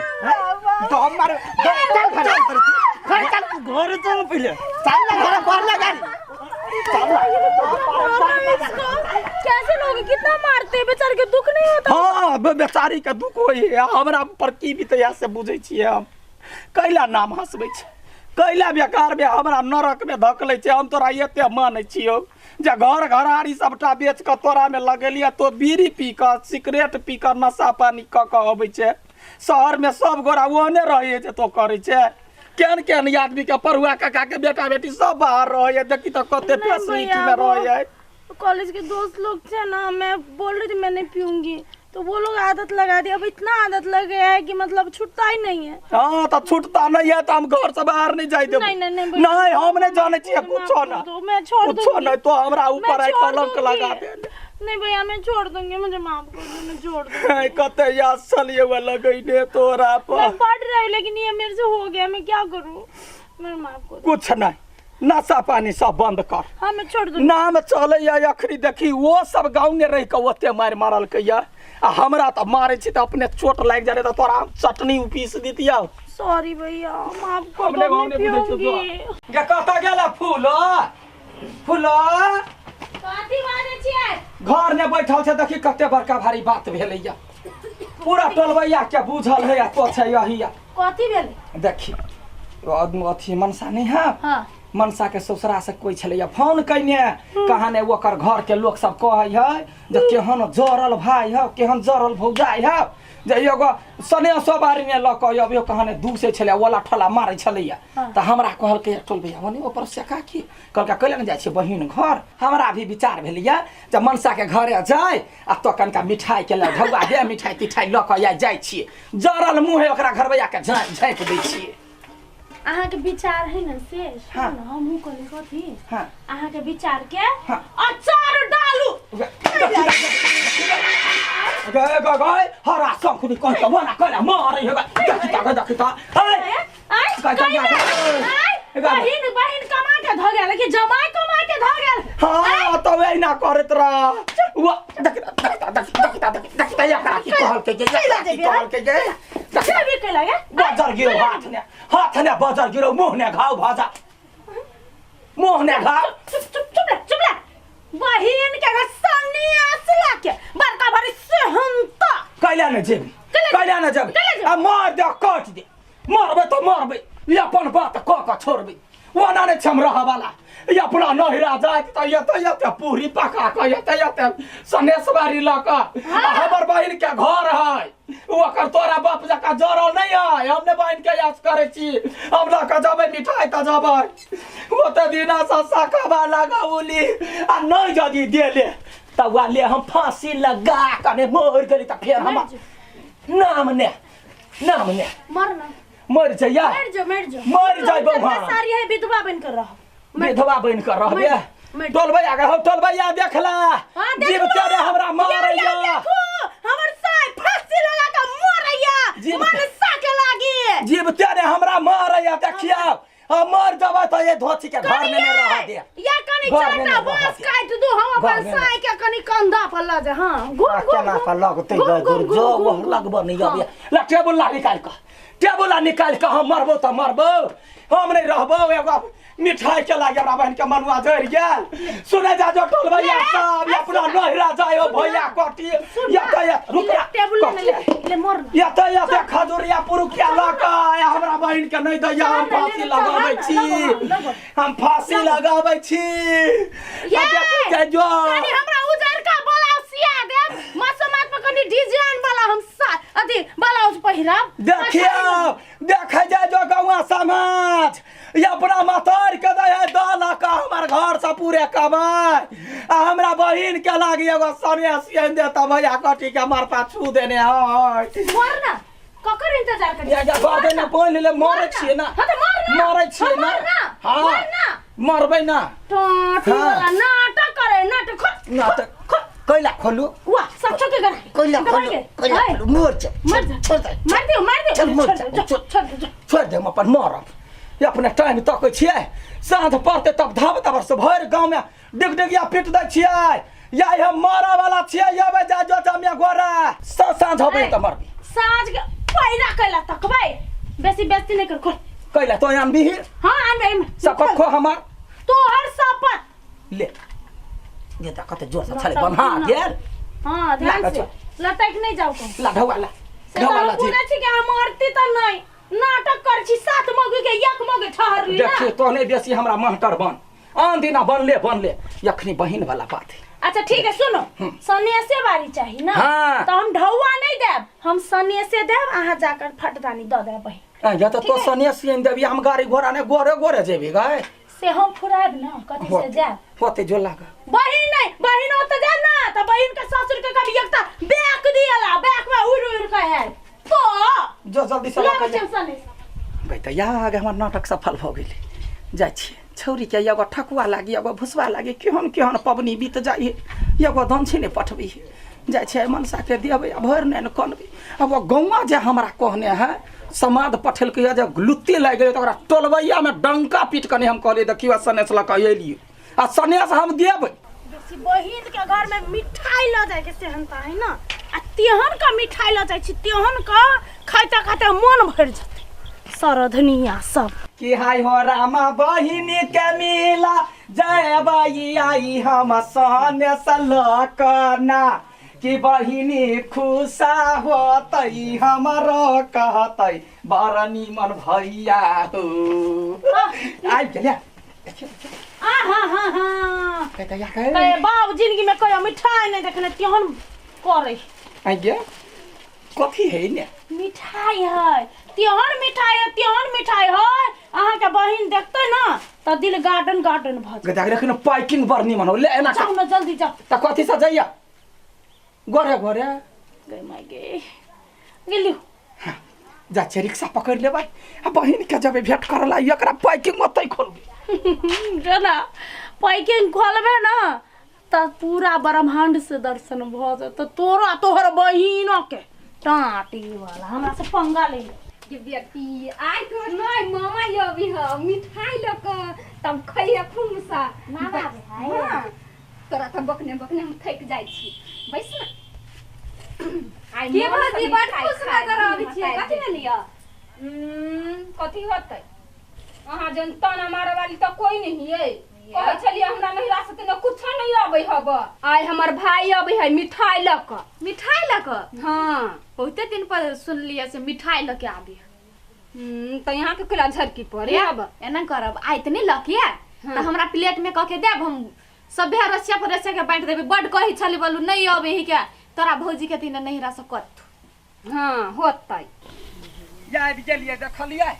तो मारे? चल घर घर चल, घर चल, पहिले चल ना घर पर ना गाड़ी चल ना। इसको कैसे लोग कितना मारते हैं, बेचारे के दुख नहीं होता? हाँ बेचारी के दुख होइ है, हमरा पर की बीतैया से बुझै छियै हम। कैला नाम हँसबै छै, कैला बेकार में हमरा नरक में धकलै छै। हम तोरा एते मानै छियौ जे घर घरारी सबटा बेच कऽ तोरा में लगेलियै, तो बीड़ी पी कऽ सिगरेट पी कऽ नशा पानी कऽ कऽ अबै छै। शहर में सब गोरा ओहने रहै जे तो करै छै। केहन केहन आदमी के पढ़ुआ काका के बेटा बेटी सब बाहर रहै, देखी तऽ कते नहीं फैसिलिटी भैया, में वो रहै। कॉलेज के दोस्त लोग थे ना, मैं बोल रही थी मैं नहीं पीऊंगी, तो वो लोग आदत लगा दी। अब इतना आदत लग गया है कि मतलब छूटता ही नहीं है। हाँ तो छूटता नहीं है तो हम घर से बाहर नहीं जाए देबो। नहीं, नहीं, नहीं भैया। नहीं हम नहीं जाने छियै कुछो ना। माफ कर दो, मैं छोड़ कुछो दूंगी। नहीं, तो हमरा मैं ऊपर है छोड़ कलंक दूंगी। लगा दे। नहीं भैया मैं छोड़ दूंगी, मुझे माफ कर दो, मैं छोड़ दूंगी। है, कते याद छलियै वह लगैने तोरा पर। मैं पढ़ रही हूँ लेकिन ये मेरे से हो गया, मैं क्या करूँ, मेरे माफ कर दो। कुछ नहीं, नशा पानी सब बंद कर। हाँ मैं छोड़ दूंगी। नाम चलैया अखनी देखी, वो सब गाँव में रहि कऽ ओते मारि मारलकै या आ हमरा तऽ मारै छी तऽ अपने चोट लागि जाइ तऽ तोरा हम चटनी पीस दितियौ। सॉरी भैया माफ कर अपने दो, गाँव मैं ने बुझै छौ पीऊंगी। तो। गे कतऽ गेला फूलो? फूलो कथी बाजै छियै? घर ने बैठल छै, देखी कते बड़का भारी बात भेलैया, पूरा टोलबैया के बुझल है आ तो छै यही। कथी भेलै? देखी अथी मनसा नहीं है? हाँ। मनसा के ससुरा से कोई छलैया फोन कयने, कहाँ ने ओकर घर के लोक सब कहै है जे केहन जरल भाई है, केहन जरल भौजाई है, जे एगो सने सवारी ने लऽ कऽ अबियो, कहाँ ने दूसै छलै, ओला ठोला मारै छलैया। तऽ हमरा कहलकै टोल भैया ओने ओकर से काकी कहलकै कैला ने जाइ छियै बहिन घर। हमरा भी विचार भेलैया जे मनसा के घरे जाय आ तो कनिका मिठाई के लऽ ढौआ दे मिठाई तिठाई लऽ कऽ आइ जाइ छियै, जरल मुँह है ओकरा घरबैया के झाँपि दै छियै। अहाँ के विचार है ना से सुनू हाँ। ना, हमहूँ कहली कथी हाँ। अहाँ के विचार के हाँ। अचार डालू। गए गए गए हरा शंखुनी कह के मना कला मारे हे देखी ता देखी ता हे आय कह के कहिने, आय, बहिन बहिन कमा के ध गेल कि जमाई कमा के ध गेल? हां तो वही ना करत रह वो देख देख देख देख देख देख ता एकरा की कहल के एकरा की कहल के गे से भी कैला गे? बजर गिरो हाथ ने, हाथ ने बजर गिरो, मुंह ने घाव भजा, मुंह ने घाव। चुप चुप चुप ले, चुप ले। बहिन के अगर सन्नी आसला के बड़का भारी सेहनता। कैला ने जेबी, कैला ने जेबी? कैला जेबी? आ मार दे काट दे, मारबे तो मारबे, ई अपन बात कह के छोड़बे, ओना नहि छै हम रहऽ वाला। ई अपना नहिरा जाइत तऽ एते एते पूरी पका कऽ एते एते सनेसबारी लऽ कऽ आ हमर बहिन के घर है, ओकर तोरा बाप जकाँ जरल नहि है। हम ने बहिन के याद करै छी, हम लऽ कऽ जेबै मिठाई तऽ जेबै ओते दिना सँ सकबा लगौली आ नहि यदि देले तऽ वा ले हम फांसी लगा कऽ ने मरि गेली तऽ फेर हमर नाम ने, नाम ने। मरना मरि जइया। मर जो, मर जो। मरि जइबौ हम। सारी है विधवा बन कर रहो। विधवा बनि कऽ रहबे। मरि। टोलबैया के हौ टोलबैया देखला हाँ, देखलो। जीवते रे हमरा या, मारैया। या, देखो हमर साय फांसी मनसा के लागी जीवते ने हमरा मारे या देखियो हम मर जबै त ये धोती के घर में नहीं रह दे या कनी चारटा बांस काट दू हम अपन साई के कनी कंधा पर ल जा। हां घूम घूम केना पर लगतै दूर जो वो लगबो नहीं अब ला टेबुल ला निकाल के टेबुल ला निकाल के हम मरबो त मरबो हम नहीं रहबो। एगो मिठाई के लागे हमरा बहन के मनुआ जरि गेल। सुने जा जो टोल भैया सब अपना नहिरा जायो भैया कटी या त या रुक टेबुल ले ले मर या त या त खजुरिया पुरुखिया ल के हमरा बहन के नहीं दैया। हम फांसी लगाबै छी हम फांसी लगाबै छी। ये जो कनी हमरा उजर का ब्लाउज सिया देब मसमात पर कनी डिजाइन वाला हम अथी ब्लाउज पहिरब। देखियो देखे जाय जो गौआ समाज ये अपना मातार के दे है दाला का हमार घर से पूरे कमाए आ हमरा बहिन के लागी एगो सने सियन दे त भैया कटी के मार पाछू देने है। मर ना ककर इंतजार करी या गर्दैन न पहिले मरै छियै ना। हां त मर ना मरै छियै ना। हां मर ना मरबै ना। टोटी वाला नाटक करे नाटक नाटक कैला खोलू वाह सब छोके कर कैला खोलू कैला खोलू मर जा मर जा छोड़ दे मार दियो मार दियो चल मर जा छोड़ दे छोड़ दे हम अपन मरब। ये अपने टाइम तकै छियै साँझ पड़तै तब धाब तबर से भरि गाँव में डिगडिगिया पीट दै छियै। या हम मरऽ वाला छियै अबै जा जो जमिया गोरा साँझ होबै त मरबी। साँझ के पहिला कैला तकबै बेसी बेस्ती नहीं कर खोल कैला तो आनबी। हां आनबै शपथ खो हमार तोहर शपथ ले ये त कते जोर से छले बन्हा गेल। हां ध्यान से लटक नहीं जाओ को ला ढौआ ला ढौआ ला जी छी के हम मरती त नहीं नाटक कर छी सात मौगी के एक मौगी ठहरली ना। देखियो तो नहीं बेसी हमरा महटर बन आन दिना बनले बनले यखनी बहिन वाला बात है। अच्छा ठीक है सुनो सनेसे बारी चाहिए ना। हाँ। तो हम ढौआ नहीं देब हम सनेसे देब अहाँ जाकर फटदानी the देब बहिन। या तो सनेसे आनि देबी हम गाड़ी घोड़ा ने गोरे गोरे जेबी गए से हम फुराब ना कथी से जाब होते जो लागा बहिन नहीं बहिन होते जाब ना तो बहिन के ससुर के कभी एकटा बैक दियला बैक में उड़ उड़ के है तो जो जल्दी से लगा सनेस गई त या आगे हमर नाटक सफल भ गेलै। जाइ छियै छौरी के एगो ठकुआ लागी एगो भुसवा लागी केहन केहन पबनी बीत जाइ एगो दंछी नहि पठबै जाइ छियै मनसा के देबै आ भरि नहि कनबै। अब गौआ जे हमरा कहने है समाद पठेलकै जे लुत्ती लागि गेलै त ओकरा टोलबैयामे डंका पीट कऽ हम कहलियै देखियौ सनेस लऽ कऽ एलियै आ सनेस हम देबै। बेसी बहिन के घर में मिठाई ल जाय के सेहनता है ना आ तेहन का मिठाई ल जाय छी तेहन का खाइते खाइते मन भरि जेतै सरधनिया सब। कि हाय हो रामा बहिनी के मिला जय बाई I हम सने सलकना कि बहिनी खुशा होतै हमरो कहतै बड़ निमन भैया हो। आबि गेलै आ हां हां हां कहे बाप जिंदगी में कहियो मिठाई नहीं देखने तेहन करे। आइ गे कथी है ने मिठाई है तेहन मिठाई है तेहन मिठाई है अहाँ के बहिन देखते ना त दिल गार्डन गार्डन भ जाय। देख न पैकिंग बड़ निमन हो ले एना जाओ ना जल्दी जाओ। त कथी से जइया गोरे गोरे गई my गे गेलियो। हां जा छै रिक्शा पकड़ लेबै आ बहिन के जबे भेंट करला एकरा पैकिंग ओतै खोलबै। जेना पैकिंग खोलबे ना त पूरा ब्रह्मांड से दर्शन भ जेतै तोरा तोहर बहिन के टाटी वाला हमरा से पंगा ले के बेटी आइ तो नहीं मामा अभी ह मिठाई ल के तब खइया खूब सा मामा आबै है। हां तोरा त बकने बकने हम थक जाइ छी बैस ना। आइ के भौजी बड़ खुश नजर आबै छियै कथी भेलियै? कथी होतै अहाँ जन ताना मारे वाली त कोई नहीं है। कहै छलियै हमरा नहिरा से त कुछो नहीं आबै हब। आइ हमर भाई आबै है मिठाई ल के। मिठाई ल के? हां बहुते दिन पर सुनलियै से मिठाई ल के आबी। त यहाँ के केला झरकी पड़े अब एना करब आइ त नहीं ल के त हमरा प्लेट में क के देब हम सभे रसिया पर रसिया के बांट देबै। बड कहै छली बोलू नहीं आबै ही के तोरा भौजी के तीन नहिरा से कत। हां होतै आबि गेलियै देखलियै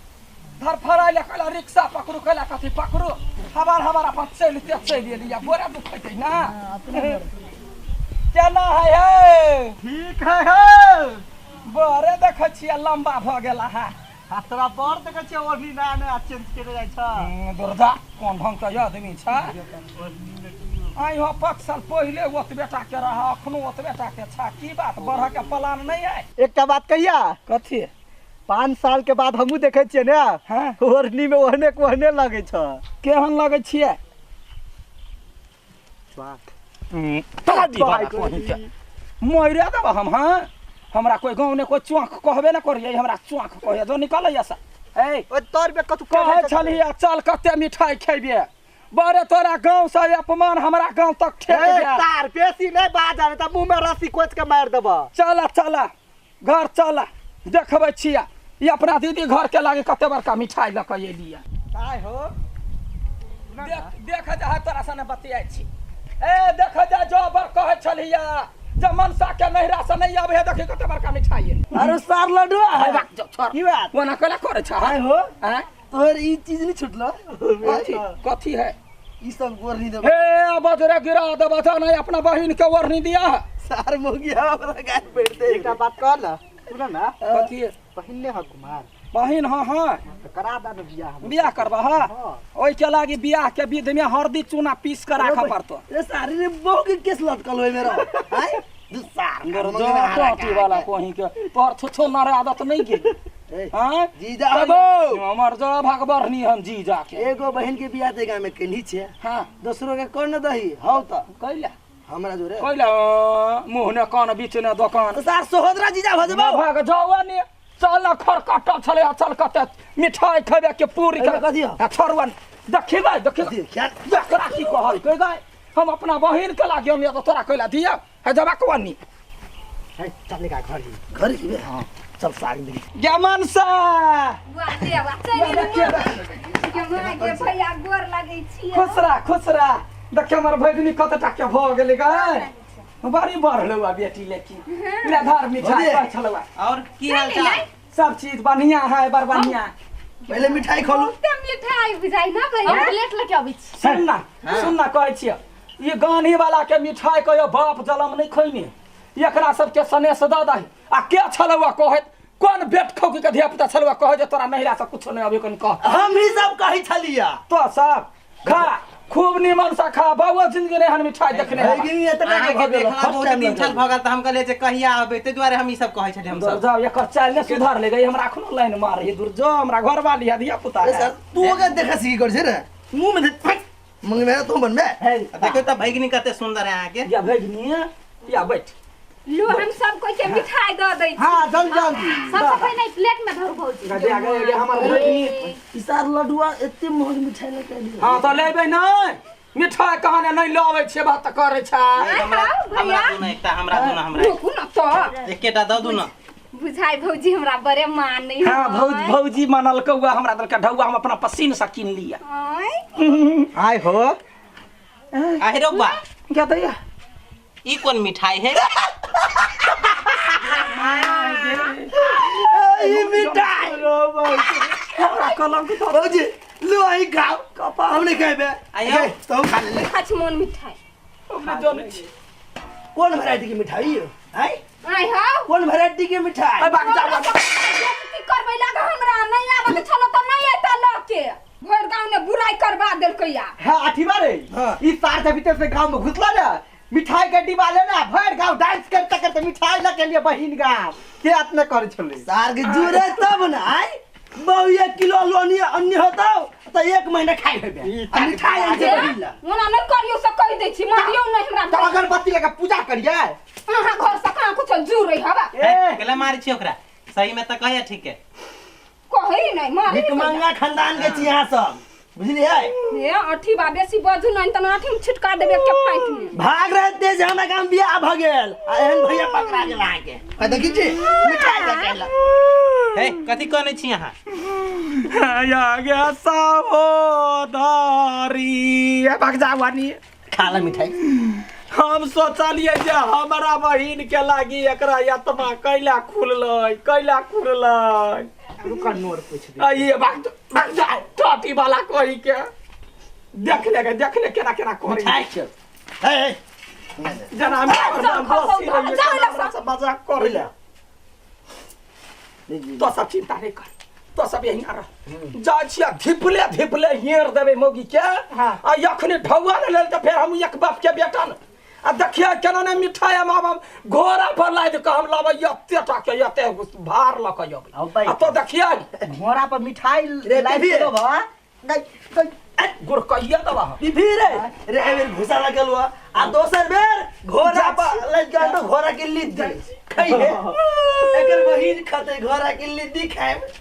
धरफड़ाइले कहला रिक्शा पकड़ू कहला कथी पकड़ू हबार हबार अपन चलिते चलि एलियै गोरा दुखैतै ना केना है हे ठीक है हे बड़े देखै छियै लम्बा भऽ गेला है। आ तोरा बड़ देखै छियै ओढ़नी नया नया चेंज केने जाइ छ। दुर्जा कोन ढंग के आदमी छ। आइ हो 5 साल पहिले ओतबे टा के रह अखनो ओतबे टा के छ की बात बढ़ के प्लान नहीं है। एकटा बात कहिया कथी? 5 साल के बाद हमहूँ देखै छियै ने। हाँ। ओढ़नी में ओहने के ओहने लगै छ। केहन लगै छियै? तोरा दी बाबा कोही के मरे देब हम। हाँ, हमरा कोई गाँव ने कोई चौक कहबे न करिए, हमरा चौक कहिए जो निकल से। ए ओइ तोर पे कथु कहै छलियै चल कते मिठाई खेबे, बड़े तोरा गाँव से अपमान हमरा गाँव तक ठेक ए गेल। तार बेसी नहीं बाज आवे त मुंह में रस्सी कोच के मार देब। चल चल घर चल, देखबै छियै ई अपना दीदी घर के लागे कते बड़का मिठाई लऽ कऽ एलियै। काय हो देख देख जा तोरा सने बतियाइ छी। ए देख जा जो बर कहै छलियै जे मनसा के नैहरा से नहीं आबै है, देखी कते बड़का मिठाई है। अरे सार लडुआ है बाक जो छोड़। की बात? ओना कैला करै छ? आय हो आँय? तोहर ई चीज नहीं छुटलो? कथी कथी है ई सब गोरनी देब? हे बजरे गिरा देब जा, नहीं अपना बहिन के ओढ़नी दिया है। सार मोगी हमरा गाय बैठते। एकटा बात कह ल, सुन ना। कथी है? बहिन ने ह कुमार? बहिन हाँ हाँ। त करा दा न बियाह हम। बियाह करबा? हाँ। हाँ। ओहि के लागी बियाह के विध में हरदी चूना पीस के राखऽ पड़तो। रे सारी रे बहु के केस लटकल होय मेरा आय दू सार टोटी वाला कोही के तोहर छुछो नर आदत नहीं गेल। हाँ जीजा तबो हमर जो भगबरनी हम जीजा के एगो बहन के बियाह देगा में केनी छे। हाँ। दोसरो के कोन न दही हौ त कैला हमरा जोरे कैला मुँह ने कान बीच ने दोकान। तो सार सोहदरा जीजा भ जेबौ। भाग जाओ ने, चल न खर काटल छलै, चल कते मिठाई खेबे के पूरी एहिमे कथी हौ? आ छोड़वन देखिबै देखिबै। कथी ख्याल एकरा की कहल के गाय, हम अपना बहिन के लागियो ने तो तोरा कैला दिया है जबा कोनी। है चलेगा घर ही। घर ही बे? हां चल साग दे गे मनसा बुआ देवा चलि गे भैया, गोर लगै छी। खुसरा खुसरा, देख हमर भगिनी कते टा के भ गेलै गाय, बड़ी बढ़लौ आ बेटी, लेकिन ले धर मिठाई भौजी। छलौ। और की हाल चाल? सब चीज बढ़िया है, बड़ बढ़िया। पहले मिठाई खोलू। बहुते मिठाई बुझाइ ना भैया। हम प्लेट लके अबै छी। सुनना सुनना कहै छियै, ई गानी वाला के मिठाई कहियो बाप जलम नहीं खैने, एकरा सबके सनेस दऽ दही। आ के छलौ कहैत, कोन बेट खौकी के धिया पुता छलौ कहै जे तोरा नहिरा से कुछो नहीं अबै, कनि कह। हम ही सब कहै छलिया। तो सब खा, खूब निमन से खा बउआ, जिंदगी नहीं हन मिठाई देखने हेबा। भगिनी एतना के अहाँके भऽ गेल देखला फर्स्ट बहुत टाइम दिन छल भऽ गेल तऽ हम कहलियै जे कहिया अबै, ताहि दुआरे हम ई सब कहै छलियै हम दूर सब। जाओ, एकर चाल ने सुधर ले गई, हमरा अखनो लाइन मार दूर जो, हमरा घर वाली है धिया पुता ए है। सर तू ओके देखा सीखी कर छे रे मुंह में दे फट मंग में तू बनबे। है देखियौ तऽ भगिनी कते सुन्दर है अहाँके। या भगिनी या बैठ। लो हम सब कोई के मिठाई दऽ दै छी। हां जल्दी जल्दी। सबसे पहिले प्लेट में धरू भौजी। गदे गए गे हमर भगिनी। ई सार लडुआ एते महग मिठाई लके आइली। हाँ तो लेबै नहीं मिठाई, कहाने नहीं लबै छियै बात तऽ करै छै। हमरा खाउ हमरा भैया। दू ने एकटा, हमरा दू ने, हमरा रुकू न तऽ एकेटा दऽ दू ने। बुझाइ भौजी हमरा बड़े मानै। हाँ भौज भौजी मानलकौ हमरा देलकै ढौआ, हम अपना पसीन से कीन लिया। आँय आय हो आहे रौ बा, क्या दैया ई कोन मिठाई है? ई मिठाई हमरा कलंक तो भौजी लो आई खाओ, हम नहीं खेबे। आइयो। तो खा ले। खाइ छी मोन मिठाई। हमरा जानै छी। कौन वैरायटी की मिठाई है आय? आँय हौ। कौन वैरायटी की मिठाई? अरे भाग जा, भाग जा। बेइज्जती करबै लागे, हमरा नहीं आबऽ के छलो तऽ नहीं एतऽ लऽ के भरि गाँव ने बुराई करबा देलकै या। हाँ अथी बारे। हाँ। ई सार जब भीतर से गांव में घुसला ना, मिठाई के डिब्बा लेना भर गांव डांस करते करते मिठाई लके लिए बहिन गांव के अपने करे छले। सार के जुरे तब ना आय बहु एक किलो लोनी अन्य होता तो एक महीना खाई हेबे आ मिठाई आन के बहिन ला। ओना नहीं करियौ से कहि दै छी, मारियौ नहीं हमरा। तो अगरबत्ती लगा पूजा करिए अहाँ घर से कहाँ कुछ जुड़ै हवा। हे, केला मारै छी ओकरा? सही में तऽ कहैया ठीक है। कहै नहीं मारी। भिखमंगा खानदान के छी यहाँ सब, बुझलियै? हे अठी बा, बेसी बाजू नहीं तऽ अठी में छिटका देबै के फाइट में। भाग रहे तेज, हमरा गाम बियाह भ गेल आ एहन भैया पकड़ा गेल अहाँके। आ देखी छी मिठाई दऽ के अयला। हे कथी कहने छी अहाँ? या गे सहोदरी, भाग जा वानी। खा ला मिठाई। हम सोचलिए जे हमरा बहिन के लागी एकरा आत्मा कैला खुललै, कैला खुललै। रुका नोर पूछ दे। आ ये भाग भाग जा टोटी वाला कोई के देख ले गे, देख ले केना केना करी। मिठाई खेल हे हे जना हम चल, खसौ, जाओ लग सा। सब मजाक करी। तो सब चिंता नहीं कर, तो सब यहीं रह जा छिया, धिपले धिपले हेर देबै मौगी के। हाँ। आ यखनी ढौआ ने लेल तऽ फेर हम एक बाप के बेटा न आ देखिए केना ने मिठाई हम आब घोड़ा पर लादि कऽ हम लाबै एते टा के एते भार लऽ कऽ अबै आउ भाई। आ तो देखिए घोड़ा पर मिठाई रे लाइट बीबी। देबो नहीं नहीं गुरकैया दबा बीबी रे रे ए बेर घुसा लगल हुआ आ दोसर बेर घोड़ा पर लग गया तो घोड़ा के लिद्दी खइहे एकर बहिन खते घोड़ा के लिद्दी खाएब।